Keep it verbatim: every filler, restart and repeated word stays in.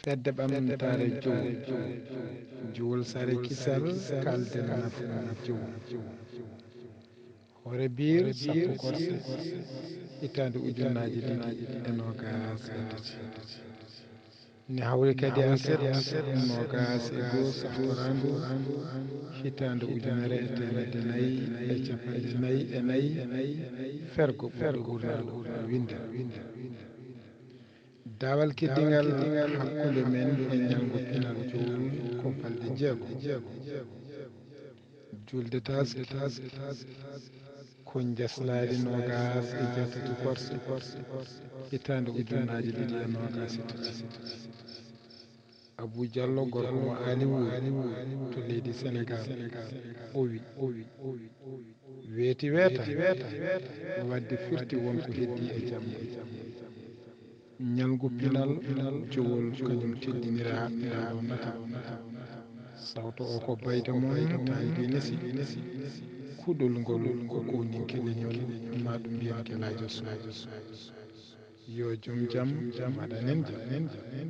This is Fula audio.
Fedde ɓamtaare jowo, jowol sare kisal, kalden nafoore jowo. Hoore biir sappo korse, hitaande ujunnaaji ɗiɗi e noogaas e tati. Ne hawri kadi aset noogaas e goo saftoraandu hitaande ujunere e teemedde nayi e cappanɗe nayi e nayi, fergo ɓurɗo ɓurnaagu winndere. Daawal kiddingal hakkunde men e ñalngu pinal jowol ko balɗe jeego. Julde taaske ko njaslaari noogaas e jeetati korse, hitaande ujunnaaji ɗiɗi e noogaas e tati. Abuu Jallo, gorko mo Aali Wuuri to leydi Senegaal, o wi, weeti weeta, waɗde firti won ko heddii e jamma. Ñalngu pinal jowol kañum teddiniraa ngal ɗoo natal. Sawto o ko bayde mon taangi nesi. Kuɗol ngol ko kowninke leñol, maa ɗum mbiyen gelaajo Sow. Yo jom jam waɗan en jam.